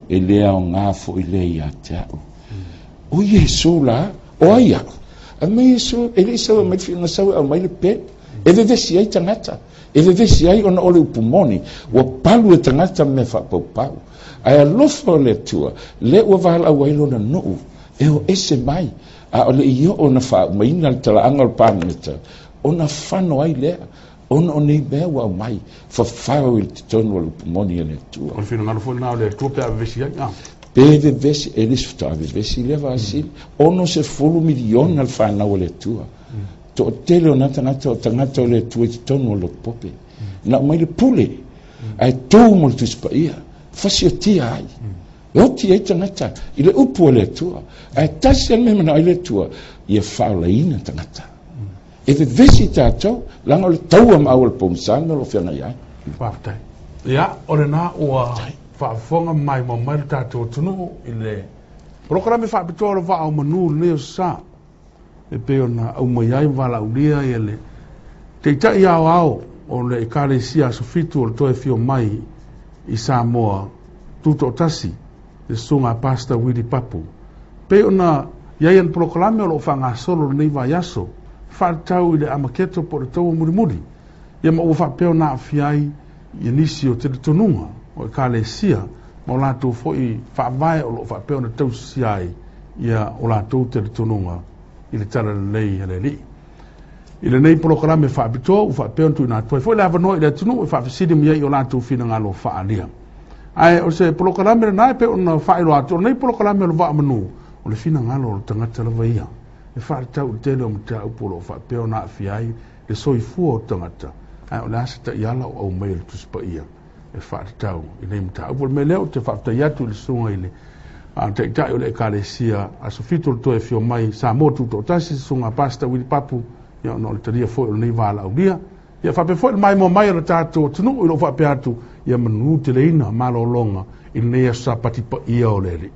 E le aoga foi lea ia te a'u. O Iesu la, o ai a'u? Aumai mai Iesu, e le i sau e aumai le finagalo, na sau e aumai le pelu. E vevesi ai tagata, e vevesi ai ona o le upu moni, ua palu e tagata mea faapaupau. Ae alofa o le Atua, lea ua valaau ai lona nuu, e o ese mai, a o le i oo ona faaumaina le talaaga o le Palemeta, ona fano ai lea, ona o nei mea ua aumai, fafao i totonu o le upu moni a le Atua. O le finagalo foi lena o le Atua pe a vevesi ai, a? Pe vevesi, e le faatoa vevesi lea Vasili. 60 miliona le fanau a le Atua. Toatele o na tagata o tagata o le Atua i totonu o Lotu Pope. Na aumai le pule, ae tu mo le Tusi Paia, fasiotia ai. E oti ai tagata i le upu a le Atua. Ae tasi lava le mea e manao ai le Atua, ia faaolaina tagata. E vevesi tatou, leaga o le taua maau o le pogisa le mea o lo o feagai ai. Faafetai. Ia, o lena ua faafofoga ma maimoa mai le tatou atunuu i le polokalame faapitoa o le Vaa o Manu i lenei aso Sa e pei ona aumai ai ma valaaulia ia le Taitai Aoao o le Ekalesia Aso Fitu o le Toe Afio Mai i Samoa Tutoatasi, le Susuga a Pastor Willie Papu. Pei ona i ai ana polokalame o lo o faagasolo lenei vaiaso, faatatau i le Amaketo po o le Taua Mulimuli, ia ma ua faapea ona aafia ai ia nisi o talitonuga o Ekalesia ma o latou foi faavae o lo o faapea ona tausisia ai ia o latou talitonuga i le Talalelei a le Alii. I lenei polokalame faapitoa ua faapea ona tuuina atu ai foi le avanoa i le atunuu e faafesili mai ai i o latou finagalo faaalia. Ae o se polokalame lena e pei ona faailoa atu, o lenei polokalame o le Vaa o Manu, o le finagalo o le tagata lava ia e faatatau i le tele o mataupu o lo o faapea ona aafia ai le soifua o tagata, ae o le a se taiala o aumai e le Tusi Paia e faatatau i nei mataupu. O le mea lea ou te faafetai atu i le susuga i le Taitai o le Ekalesia Aso Fitu o le Toe Afio Mai Samoa Tutoatasi, le susuga Pastor Willie Papu, ia ona o le talia foi o lenei valaaulia. Ia faapea foi le maimoa mai o le tatou atunuu i lou faapea atu, ia manuteleina malologa i lenei aso Sapati paia o le Alii.